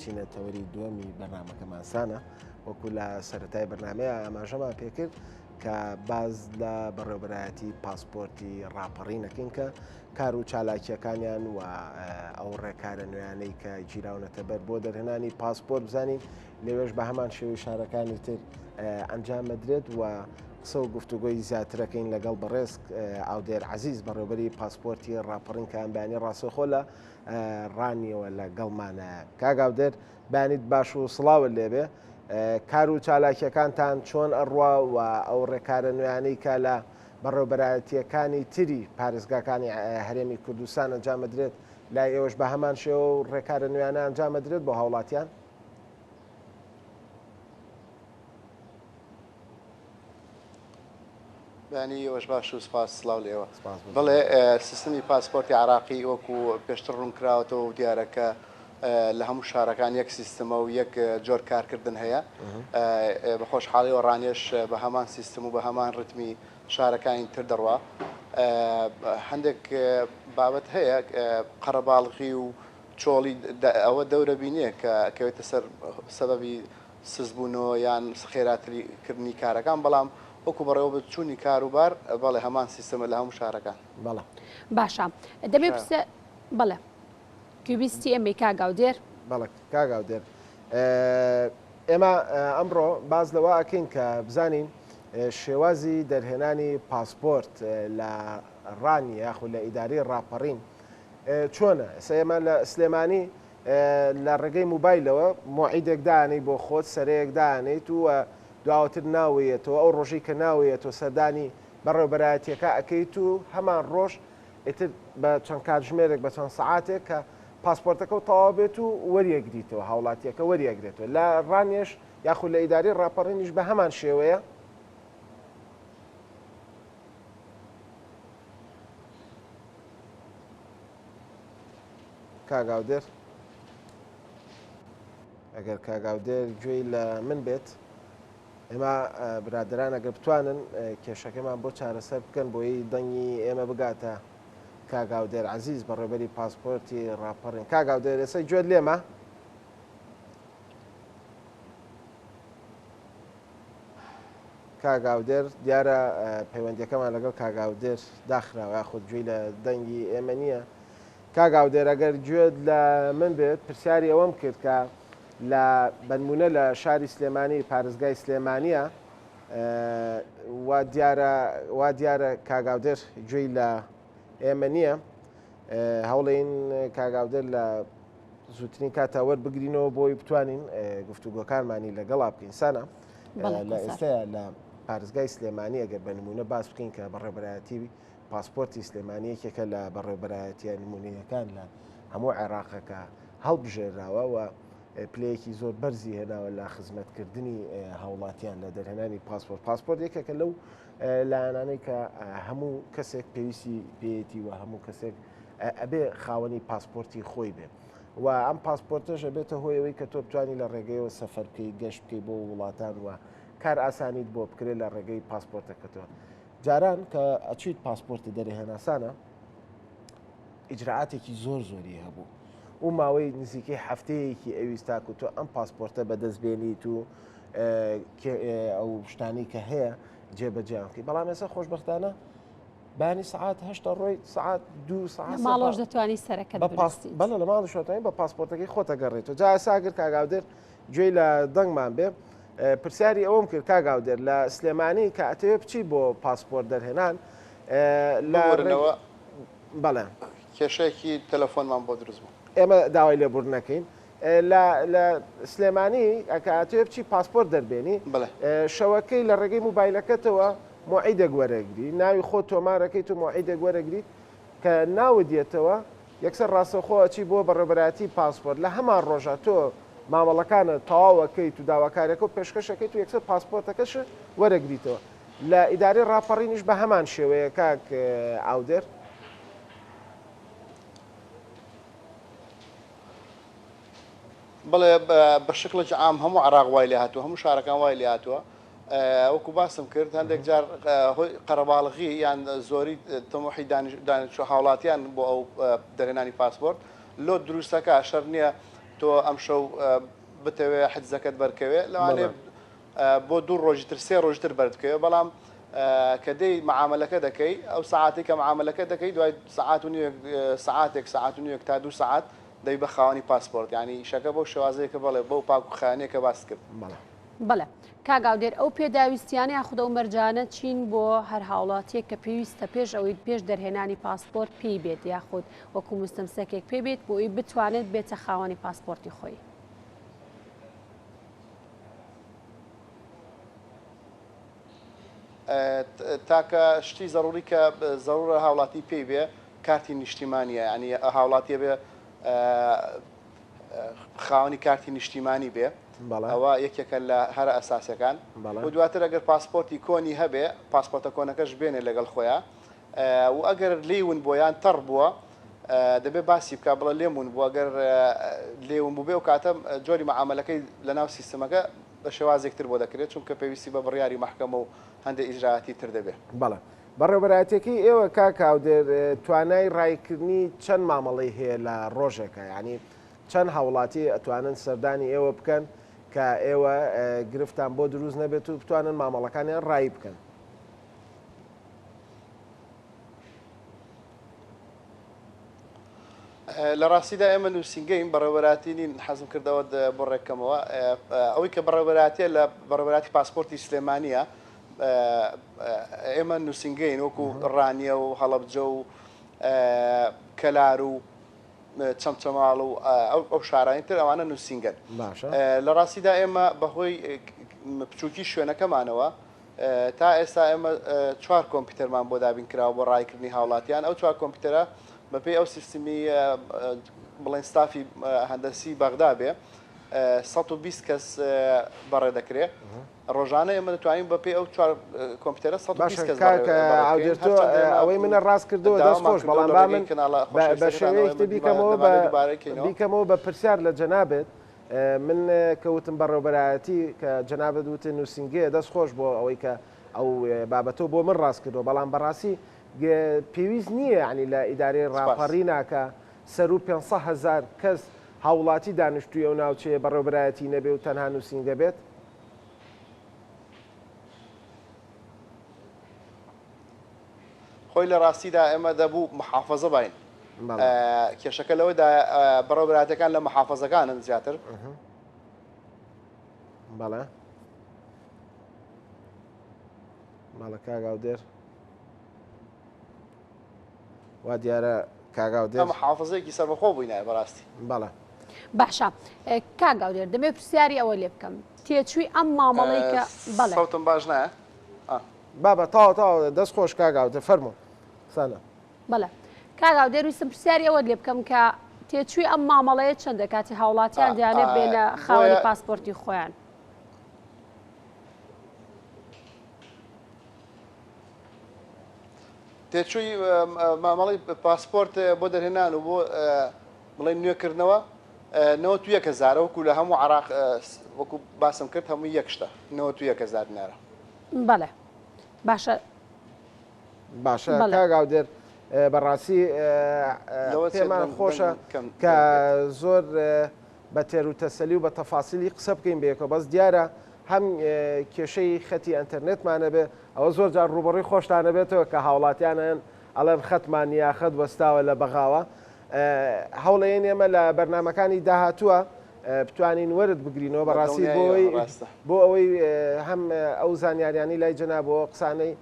چینە تەوەری دووەمی بەرنامەکەمان سانە وەکو لە سەرەتای بەرنامەیە ئاماژەمان پێکرد کە باز لە بەڕێوبەرایەتی پاسپۆرتی ڕاپەڕینەکەین کە کار و چالاکیەکانیان و ئەو ڕێکارە نوێیانەی کە گیراونەتە بەر بۆ دەرهێنانی پاسپۆرت بزانین لەوێش بە هەمان شێوەی شارەکانی تر ئەنجام مەدرێت و قسە و گفتوگۆی زیاترەکەین لەگەڵ بەڕێز ئاودێر عزیز بەڕێوبەری پاسپۆرتی ڕاپەڕین کە ئەمبیانی ڕاستەوخۆ لە ڕانیەوە لەگەڵمانە. کاک ئاودێر بەیانیت باش و سڵاوت لێبێ. کار و چالاکیەکانتان چۆن ئەڕوا و ئەو ڕێکارە نوێیانەی کە لە بەڕێوبەرایەتیەکانی تری پارێزگاکانی هەرێمی کوردستان ئەنجام ئەدرێت لای ئێوەش بە هەمان شێوە و ڕێکارە نوێیانە ئەنجام ئەدرێت بۆ هاوڵاتیان؟ بەیانی ئێوەش باش و سپاس سڵاو لە ئێوە. بەڵێ سیستمی پاسپۆرتی عراقی وەکو پێشتر ڕوون کراوەتەوە و دیارە کە لە هەموو شارەکان یەک سیستمە و یەک جۆر کارکردن هەیە بە خۆشحاڵیەوە ڕانیەش بە هەمان سیستم و بە هەمان ڕتمی شارەکانی تر دەڕوا هەندێک بابەت هەیە قەرەباڵغی و چۆڵی ئەوە دەورە بینێ کە کەوێتە سەر سەبەبی سستبوونەوە یان خێراتری کردنی کارەکان، بەڵام وەکو بەڕێوەبچوونی کاروبار بەڵێ هەمان سیستەمە لە هەموو شارەکان. بەڵێ. باشە دەمێ پرسیار بەڵێ گوێبیستی ئێمەی کاک ئاودێر. بەڵێ کاک ئاودێر ئێمە ئەمڕۆ باس لەوە ئەکەین کە بزانین شێوازی دەرهێنانی پاسپۆرت لە ڕانیە یاخود لە ئیدارەی ڕاپەڕین چۆنە؟ ئێستا ئێمە لە سلێمانی لە ڕێگەی موبایلەوە مۆعیدێک دانێی بۆ خۆت سەرەیەک دانێیت و دواوتر ناوەیەتەوە ئەو ڕۆژەی کە ناوەیەتەوە سەردانی بەڕێوبەرایەتیەکە ئەکەیت و هەمان ڕۆژ ئیتر بە چەند کاتژمێرێک بە چەند سەعاتێک کە پاسپۆرتەکە و تەواو بێت و وەریەگریتەوە هاوڵاتیەکە وەریەگرێتەوە لە ڕانیەش یاخود لە ئیدارەی ڕاپەڕینیش بە هەمان شێوەیە. کاک ئاودێر ئەگەر کاک ئاودێر گوێی لە من بێت ئێمە برادران ئەگەر بتوانن کێشەکەمان بۆ چارەسەر بکەن بۆی دەنگی ئێمە بگاتە کاک ئاودێر عزیز بەڕێبەری پاسپۆرتی ڕاپەڕین کاک ئاودێر ئێستا گوێت لێمە کاک ئاودێر دیارە پەیوەندیەکەمان لەگەڵ کاک ئاودێر داخراوە یاخود گوێی لە دەنگی ئێمە نییە کاک ئاودێر ئەگەر گوێت لە من بێت پرسیاری ئەوەم کرد کە لە بەنمونە لە شاری سلێمانی پارێزگای سلێمانیە وا دیارە وا دیارە کاک ئاودێر گوێی لە ئێمە نییە هەوڵین کاک ئاودێر لە زووترین کاتا وەربگرینەوە بۆی بتوانین گفتوگۆکانمانی لەگەڵا بکەین سانا لە ئێستایا لە پارێزگای سلێمانی ئەگەر بە نمونە باس بکەین کە بەڕێوەبەرایەتی پاسپۆرتی سلێمانی یەکێکە لە بەڕێوەبەرایەتیە نمونەیەکان لە هەموو عێراقەکە هەڵبژێراوە و پلەیەکی زۆر بەرزی هێناوە لە خزمەتکردنی هاوڵاتیان لە دەرهێنانی پاسپۆرت پاسپۆرت یەکێکە لەو لایەنانەی کە هەموو کەسێک پێویستی پێیەتی و هەموو کەسێک ئەبێ خاوەنی پاسپۆرتی خۆی بێ و ئەم پاسپۆرتەش ئەبێتە هۆی ئەوەی کە تۆ بتانی لە ڕێگەیەوە سەفەر بکەی گەشت بکەی بۆ وڵاتان و کار ئاسانیت بۆ بکرێت لە ڕێگەی پاسپۆرتەکەتەوە جاران کە ئەچیت پاسپۆرتی دەرهێناسانە ئیجرعاتێکی زۆر زۆری هەبوو و ماوەی نزیکەی هەفتەیەکی ئەویست تاکو تۆ ئەم پاسپۆرتە بەدەست بێنیت و ئەو شتانی کە هەیە جێبەجیان بکەیت بەڵام ئێستا خۆشببختانە بەیانی سەعات هەشتا ڕۆی سەعات دوو سەعات لە ماڵەوەش دەتوانی سەرەکەت بنووسیت. بەڵێ لە ماڵەوەش دەتوانی بە پاسپۆرتەکەی خۆت ئەگەڕێیتەوە. جا ئێستا ئەگەر کاک ئاودێر گوێی لە دەنگمان بێ پرسیاری ئەوەم کرد کاک ئاودێر لە سلێمانی کە ئەتەوێ بچی بۆ پاسپۆرت دەرهێنان لە ببورنەوە بەڵێ کێشەیەکی تەلەفۆنمان بۆ دروست بوو. ئێمە داوای لێبوردن ئەکەین. لە لە سلێمانی کە ئەتەوێ بچی پاسپۆرت دەربێنی بەڵێ. شەوەکەی لە ڕێگەی موبایلەکەتەوە مۆعیدێک وەرەگری ناوی خۆت تۆمارەکەیت و مۆعیدێک وەرەگریت کە ناوت دێتەوە یەکسەر ڕاستەوخۆ ئەچی بۆ بەڕێوبەرایەتی پاسپۆرت لە هەمان ڕۆژا تۆ مامەڵەکانت تەواو ئەکەیت و داواکاریەکە و پێشکەش ئەکەیت و یەکسەر پاسپۆرتەکەشت وەرەگریتەوە لە ئیدارەی ڕاپەڕینیش بە هەمان شێوەیە کاک ئاودێر. بەڵێ بە شکڵێکی عام هەموو عێراق وای لێ هاتووە هەموو شارەکان وای لێ هاتووە وەکو باسم کرد هەندێک جار هۆی قەرەباڵغی یان زۆری تەموحی دانیشتوو هاوڵاتیان بۆ ئەو دەرهێنانی پاسپۆرت لۆ دروستەکە شەر نییە. تۆ ئەمشەو بتەوێ حجزەکەت بەرکەوێ لەوانەیە بۆ دوو ڕۆژی تر سێ ڕۆژی تر بەرد بکەوێ بەڵام کە دێی معامەلەکە دەکەی ئەو سەعاتەی کە معامەلەکە دەکەی دوای سەعات و نیوێک سەعاتێک سەعات و نیوێک تا دوو سەعات دەبی بە خاوەنی پاسپۆرت یانی ئیشەکە بەو شێوازەیە کە بەڵێ بەو پاک و خاوێنیە کە باست کرد. بەڵێ. بەڵێ کاک ئاودێر ئەو پێداویستیانە یاخود ئەو مەرجانە چین بۆ هەر هاوڵاتیەک کە پێویستە پێش ئەوەی پێش دەرهێنانی پاسپۆرت پێی بێت یاخود وەکو مستەمسەکێک پێ بێت بۆ ئەوی بتوانێت بێتە خاوەنی پاسپۆرتی خۆی؟ تاکە شتی زەڕوری کە زەڕورە هاوڵاتی پێی بێ کارتی نیشتیمانیە یانی هاوڵاتیە بێ خاوەنی کارتی نیشتیمانی بێ ئەوە یەکێکە لە هەرە ئەساسەکان و دواتر ئەگەر پاسپۆرتی کۆنی هەبێ پاسپۆرتە کۆنەکەش بێنێ لەگەڵ خۆیان و ئەگەر لێی ون بووە یان تەڕ بووە دەبێ باسی بکا بڵێ لێم ون بووە گەر لێ ون بووبێ ئەو کاتە جۆری مەعامەلەکەی لەناو سیستمەکە بە شێوازێک تر بۆ دەکرێت چونکە پێویستی بە بڕیاری مەحکەمە و هەندێک ئیجرائاتی تر دەبێ. بەڵێ. بەڕێوەبەرایەتیەکەی ئێوە کاک هاودێر توانای ڕایکردنی چەند مامەڵەی هەیە لە ڕۆژێکا یانی چەند هاوڵاتی ئەتوانن سەردانی ئێوە بکەن کە ئێوە گرفتان بۆ دروست نەبێت و بتوانن مامەڵەکانیان ڕایی بکەن؟ لە ڕاستیدا ئێمە نووسینگەین بەڕێوەبەراتی نین حەزم کرد ئەوەت بۆ ڕێککەمەوە ئەوەی کە بەڕێوەبەراتیە لە بەڕێوەبەراتی پاسپۆرتی سلێمانیە ئێمە نووسینگەین وەکو ڕانیە و هەڵەبجە و کەلار و چەمچەماڵ و ئەو شارانی تر ئەوانە نووسینگەن لە ڕاستیدا ئێمە بەهۆی بچووکی شوێنەکەمانەوە تا ئێستا ئێمە چوار کۆمپیوتەرمان بۆ دابین کراوە بۆ ڕایکردنی هاوڵاتیان، ئەو چوار کۆمپیوتەرە بەپێی ئەو سیستمی بڵێن ستافی هەندەسی بەغدا بێ 120 کەس بەڕێ دەکرێ ڕۆژانە ئێمە دەتوانین بەپێی ئەو چوار کۆمپیوتەرە 120 کەس کاک ئاودێر تۆ ئەوەی منە ڕاست کردەوە دەست خۆش بەڵام با من بە شێوەیەکی تر بیکەمەوە بە بیکەمەوە بە پرسیار لە جەنابت من کە وتم بەڕێوبەرایەتی کە جەنابت وتت نووسینگەیە دەست خۆش بۆ ئەوەی کە ئەو بابەتەو بۆ من ڕاست کردەوە بەڵام بەڕاستی پێویست نییە یانی لە ئیدارەی ڕاپەڕینا کە سەروو 500 هەزار کەس هاووڵاتی دانیشتووی ئەو ناوچەیە بەڕێوبەرایەتی نەبێ و تەنها نووسینگە بێت؟ خۆی لە ڕاستیدا ئێمە دەبوو محافەزە باین کێشەکە لەوەدا بەڕێوەبەرایەتەکان لە محافەزەکانن زیاتر. بەڵێ ماڵە کاک ئاودێر وا دیارە کاک ئاودێر محافەزەیەکی سەربەخۆ بووینایە بەڕاستی. بەڵێ. باشە کاک ئاودێر دەمێ پرسیاری ئەوە لێ بکەم تێچووی ئەم مامەڵەی کە بەڵێ. سەوتم باش نایە؟ بابە تەواو تەواو دەست خۆش کاک ئاودێر فەرموو سانا. بەڵێ کاک ئاودێر ویستم پرسیاری ئەوەت لێ بکەم کە تێچووی ئەم مامەڵەیە چەندە کاتی هاوڵاتیان دەیانەوێت بێنە خاوەنی پاسپۆرتی خۆیان؟ تێچووی مامەڵەی پاسپۆرت بۆ دەرهێنان و بۆ بڵێن نوێکردنەوە 91 هەزارە وەکو لە هەموو عراق وەکو باسم کرد هەموو یەک شتە 91 هەزار دینارە. بەڵێ باشە باشە کاک ئاودێر بەڕاستی پێمان خۆشە کە زۆر بە تێر و تەسەلی و بە تەفاسیلی قسە بکەین بەیەکەوە بەس دیارە هەم کێشەی خەتی ئەتەرنێتمانە بێ ئەوە زۆر جار ڕوبەڕووی خۆشتانە بێتەوە کە هاوڵاتیانیان ئەڵێن خەتمان یا خەت وەستاوە لە بەغاوە هەوڵەیەن ئێمە لە بەرنمەکانی داهاتووە بتوانین وەرت بگرینەوە بەڕاستی بۆی بۆ ئەوەی هەم ئەو زانیاریانی لای جەنابەوە قسانەی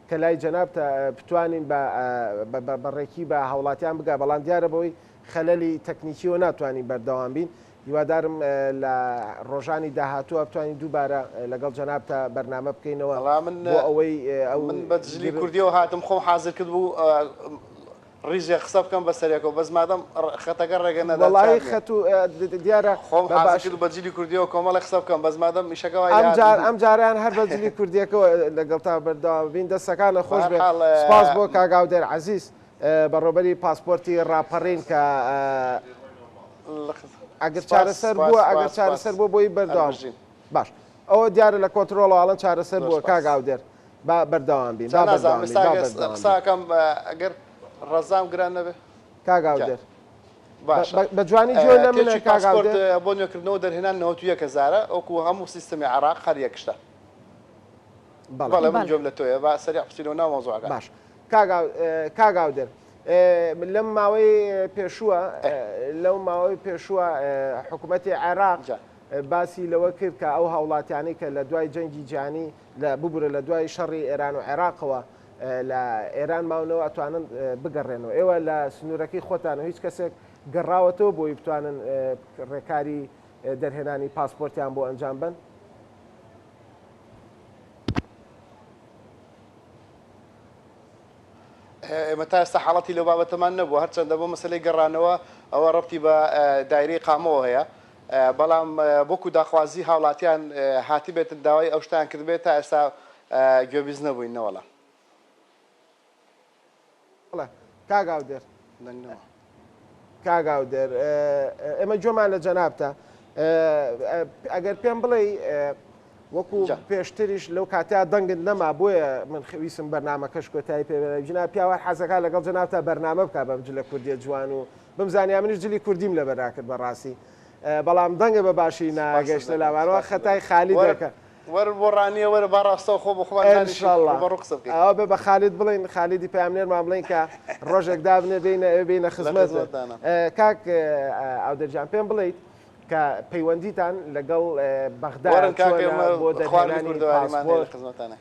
کە لای جەنابتە بتوانین بە بە ڕێکی بە هاوڵاتیان بگا بەڵام دیارە بەوەی خەلەلی تەکنیکیەوە ناتوانین بەردەوام بین هیوادارم لە ڕۆژانی داهاتووە بتوانین دووبارە لەگەڵ جەنابتە بەرنامە بکەینەوە بۆ ئەوەی ئەو من بە جلی کوردیەوە هاتم خۆم حازر کرد بوو ڕیزێ قسە بکەم بە سەرێکەوە بەس مادەم خەتەکە ڕێگە نەدا وەڵایی خەت و دیارە خۆم حازر کرد بە جلی کوردیەوە کۆمەڵێ قسە بکەم بەس مادەم ئیشەکە وای ئەم جار ئەم جارەیان هەر بە جلی کوردیەکەوە لەگەڵتا بەردەوام بین دەستەکانە خۆش بێ سپاس بۆ کاک ئاودێر عەزیز بەڕێوبەری پاسپۆرتی ڕاپەڕین کە ئەگەر چارەسەر بووە ئەگەر چارەسەر بووە بۆی بەردەوام باش ئەوە دیارە لە کۆنترۆڵەوە ئەڵێن چارەسەر بووە کاک ئاودێر با بەردەوام بین با بەردەوام بین با بەردەوام بین قساکەم ئەگەر ڕەزام گران نەبێ کاک ئاودێر. باشە بە جوانی گوێ لە منە تێچووی کاک پاسپۆرت ئاودێر؟ بۆ نوێکردنەوە و دەرهێنان 91 هەزارە وەکو هەموو سیستەمی عێراق هەر یەک شتە. بەڵێ. بەڵێ من بەڵێ. گوێم لە تۆیە با سەریع بچینەوە ناو مەوزوعەکە. باش کاک کاک ئاودێر لەم ماوەی پێشووە لەو ماوەی پێشووە حکوومەتی عێراق جا. باسی لەوە کرد کە ئەو هاوڵاتیانەی کە لە دوای جەنگی جیهانی لە ببورە لە دوای شەڕی ئێران و عێراقەوە لە ئێران ماونەوە ئەتوانن بگەڕێنەوە. ئێوە لە سنوورەکەی خۆتانەوە هیچ کەسێک گەڕاوەتەوە بۆی بتوانن ڕێکاری دەرهێنانی پاسپۆرتیان بۆ ئەنجام بەن؟ ئێمە تا ئێستا حاڵەتی لەو بابەتەمان نەبووە، هەرچەندە بۆ مەسەلەی گەڕانەوە ئەوە ڕەبتی بە دایرەی ئیقامەوە هەیە، بەڵام وەکو داخوازی هاوڵاتیان هاتبێتن داوای ئەو شتەیان کردبێت تا ئێستا گوێبیست نەبووین نەوەڵا. بەڵێ کاک ئاودێر. دەنگ نەما. کاک ئاودێر ئێمە گوێمان لە جەنابتە ئەگەر پێم بڵێی وەکو پێشتریش لەو کاتیا دەنگت نەما بۆیە من ویستم بەرنامەکەش کۆتایی پێ بێنم جنا پیاوار حەزەکا لەگەڵ جەنابتا بەرنامە بکا بەم جلە کوردیە جوان و بمزانیا منیش جلی کوردیم لەبەرا کرد بەڕاستی بەڵام دەنگە بە باشی ناگەشتە لاوانەوە خەتای خالیدەکە وەرە بۆ ڕانیە وەرە با ڕاستەوخۆ بۆ خۆمان دانیشین ڕووبەڕوو قسە بکەین. ئەوە بێ بە خالید بڵێین خالیدی پەیامنێرمان بڵێین کە ڕۆژێک دابنێ بێینە ئەوێ بێینە خزمەت کاک ئاودێر گیان پێم بڵێیت کە پەیوەندیتان لەگەڵ بەغدا چۆنە بۆ دەرهێنانی پاسپۆرت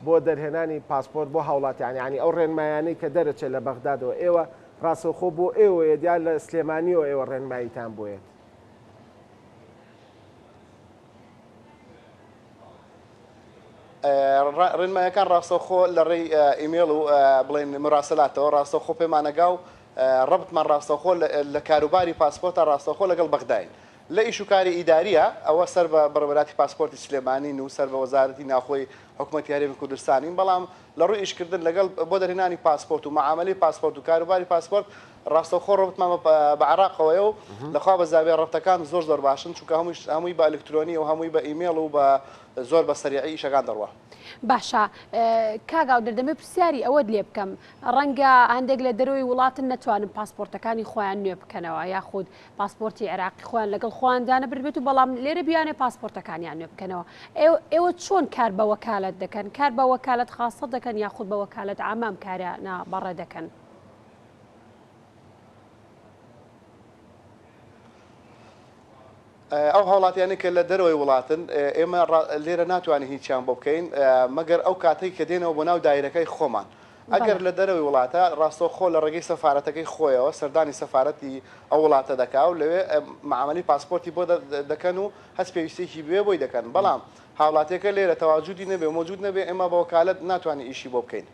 بۆ دەرهێنانی پاسپۆرت بۆ هاوڵاتیان یانی ئەو ڕێنمایانەی کە دەرەچێت لە بەغدادەوە ئێوە ڕاستەوخۆ بۆ ئێوەیە دیار لە سلێمانیەوە ئێوە ڕێنماییتان بۆیەت؟ ڕێنمایەکان ڕاستەوخۆ لە ڕێی ئیمێڵ و بڵێن مراسەلاتەوە ڕاستەوخۆ پێمانەگا و ڕەبتمان ڕاستەوخۆ لە کاروباری پاسپۆرتا ڕاستەوخۆ لەگەڵ بەغداین. لە ئیش و کاری ئیدارییە ئەوە سەر بە بەڕێوەبەراتی پاسپۆرتی سلێمانین و سەر بە وەزارەتی ناوخۆی حکومەتی هەرێمی کوردستانین، بەڵام لە ڕووی ئیشکردن لەگەڵ بۆ دەرهێنانی پاسپۆرت و مەعامەلەی پاسپۆرت و کاروباری پاسپۆرت ڕاستەوخۆ ڕەبتمان بە عێراقەوەیە و لە خوا بەزیابێ ڕەبتەکان زۆر زۆر باشن چونکە هەمووی بە ئەلکترۆنیە و هەمووی بە ئیمێڵ و بە زۆر بە سەریعی ئیشەکان دەڕوا. باشە کاک ئاودەر دەمەوێت پرسیاری ئەوەت لێ بکەم ڕەنگە هەندێک لە دەرەوەی وڵاتن نەتوانن پاسپۆرتەکانی خۆیان نوێ بکەنەوە یاخود پاسپۆرتی عێراقی خۆیان لەگەڵ خۆیان دانەبردبێت و بەڵام لێرە بیانێ پاسپۆرتەکانیان نوێ بکەنەوە ئێوە چۆن کار بە وەکالەت دەکەن کار بە وەکالەت خاصە دەکەن یاخود بە وەکالەت عامە ئەم کارانە بەڕێ دەکەن؟ ئەو هاوڵاتیانەی کە لە دەرەوەی وڵاتن ئێمە لێرە ناتوانین هیچیان بۆ بکەین مەگەر ئەو کاتەی کە دێنەوە بۆ ناو دایرەکەی خۆمان ئەگەر لە دەرەوەی وڵاتە ڕاستەوخۆ لە ڕێگەی سەفارەتەکەی خۆیەوە سەردانی سەفارەتی ئەو وڵاتە دەکا و لەوێ مەعامەلەی پاسپۆرتی بۆ دەکەن و هەچ پێویستیەکی بوێ بۆی دەکەن بەڵام هاوڵاتیەکە لێرە تەواجودی نەبێ و مەوجود نەبێ ئێمە بە وەکالەت ناتوانین ئیشی بۆ بکەین.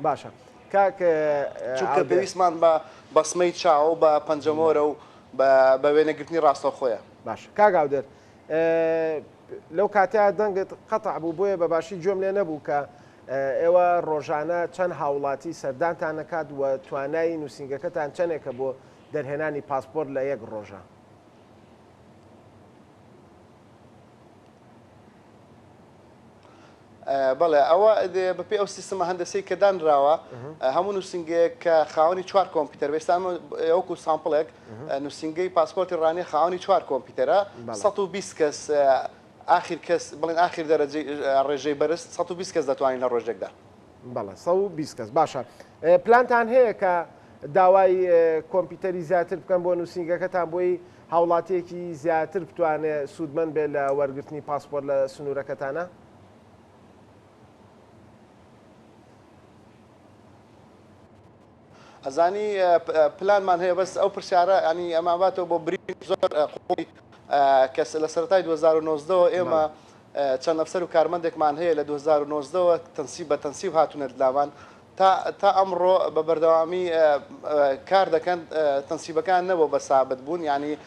باشە کاک چونکە ئاودێر. پێویستمان بە بەسمەی چاو و بە پەنجەمۆرە و بە وێنەگرتنی ڕاستەوخۆیە. باشە کاک ئاودێر لەو کاتەیا دەنگت قەتع بوو بۆیە بە باشی گوێم لێ نەبوو کە ئێوە ڕۆژانە چەند هاوڵاتی سەردانتان ئەکات و توانای نووسینگەکەتان چەنێکە بۆ دەرهێنانی پاسپۆرت لە یەک ڕۆژا؟ بەڵێ ئەوە بەپێی ئەو سیستمە هەندەسەی کە دانراوە هەموو نووسینگەیەک کە خاوەنی چوار کۆمپیوتەر بێ ئێستا وەکو sample ێک نووسینگەی پاسپۆرتی ڕانیە خاوەنی چوار کۆمپیوتەرە 120 کەس ئاخیر کەس بڵێن ئاخیر دەرەجەی ڕێژەی بەرز 120 کەس دەتوانین لە ڕۆژێکدا. بەڵێ 120 کەس باشە پلانتان هەیە کە داوای کۆمپیوتەری زیاتر بکەن بۆ نووسینگەکەتان بۆی هاوڵاتیەکی زیاتر بتوانێت سوودمەند بێت لە وەرگرتنی پاسپۆرت لە سنوورەکەتانە؟ ئەزانی پلانمان هەیە بەس ئەو پرسیارە ینی ئەمانباتەوە بۆ برین زۆر قوڵی کە لە سەرەتای 2019 ەوە ئێمە چەند ئەفسەر و کارمەندێکمان هەیە لە 2019 ەوە تەنسیب بە تەنسیب هاتوونەت لامان تا تا ئەمڕۆ بە بەردەوامی کار دەکەن تەنسیبەکان نەبوو بە سابت بوون یعنی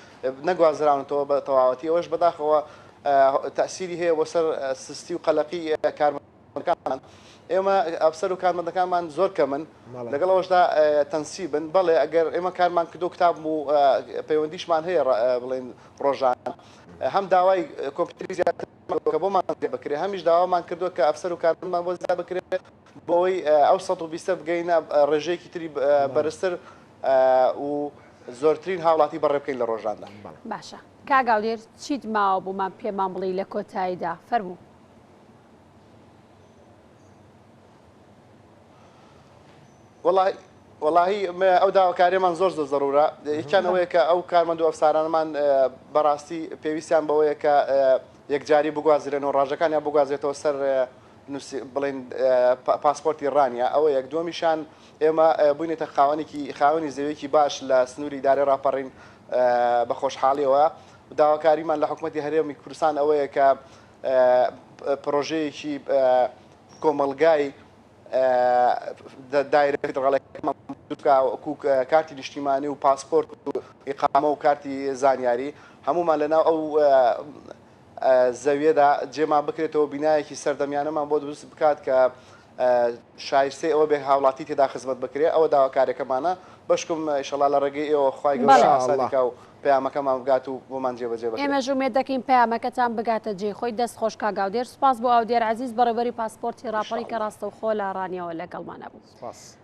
نەگوازراونەتەوە بە تەواوەتی ئەوەش بەداخەوە تەسیری هەیە بۆ سەر سستی و قەلەقی کارمەندەکان ئێمە ئەفسەر و کارمەندەکانمان زۆر کەمن لەگەڵ ئەوەشدا تەنسیبن بەڵێ ئەگەر ئێمە کارمان کردو کتاب و پەیوەندیشمان هەیە بڵێن ڕۆژانە هەم داوای کۆمپیوتەری زیاتر کە بۆمان زیاد بکرێ هەمیش داوامان کردووە کە ئەفسەر و کارمەندمان بۆ زیاد بکرێت بۆ ئەوەی ئەو 120 بگەینە ڕێژەیەکی تری بەرزتر و. زۆرترین هاوڵاتی بەڕێ بکەین لە ڕۆژاندا. باشە کاک ئاودێر چیت ماوە بۆمان پێمان بڵێی لە کۆتاییدا فەرموو. وەڵاهی وەڵاهی ئەو داواکاریەمان زۆر زۆر زەرورە یەکیان ئەوەیە کە ئەو کارمەند و ئەفسارانەمان بەڕاستی پێویستیان بەوەیە کە یەکجاری بگوازرێنەوە ڕاژەکانیان بگوازێتەوە سەر بڵێن پاسپۆرتی ڕانیە ئەوە یەک دووەمیشان ئێمە بووینەتە خاوەنێکی خاوەنی زەویەکی باش لە سنووری ئیدارەی ڕاپەڕین بە خۆشحاڵیەوە داواکاریمان لە حکومەتی هەرێمی کوردستان ئەوەیە کە پرۆژەیەکی کۆمەڵگای دایرە فیدڕاڵەکەمان بکا وەکو کارتی نیشتیمانی و پاسپۆرت و ئیقامە و کارتی زانیاری هەمومان لەناو ئەو زەویەدا جێمان بکرێتەوە بینایەکی سەردەمیانەمان بۆ دروست بکات کە شایستەی ئەوە بێ هاوڵاتی تێدا خزمەت بکرێ ئەوە داواکاریەکەمانە بەشکم ئیشەڵا لە ڕێگەی ئێوە خوای گەورە ئاسانی کا و پەیامەکەمان بگات و بۆمان جێبەجێ بکرێ. ئێمەش ئومێد دەکەین پەیامەکەتان بگاتە جێی خۆی. دەست خۆش کاک ئاودێر. سوپاس بۆ ئاودێر عەزیز بەڕێوبەری پاسپۆرتی ڕاپەڕین کە ڕاستەوخۆ لە ڕانیەوە لەگەڵمانا بوو. سوپاس.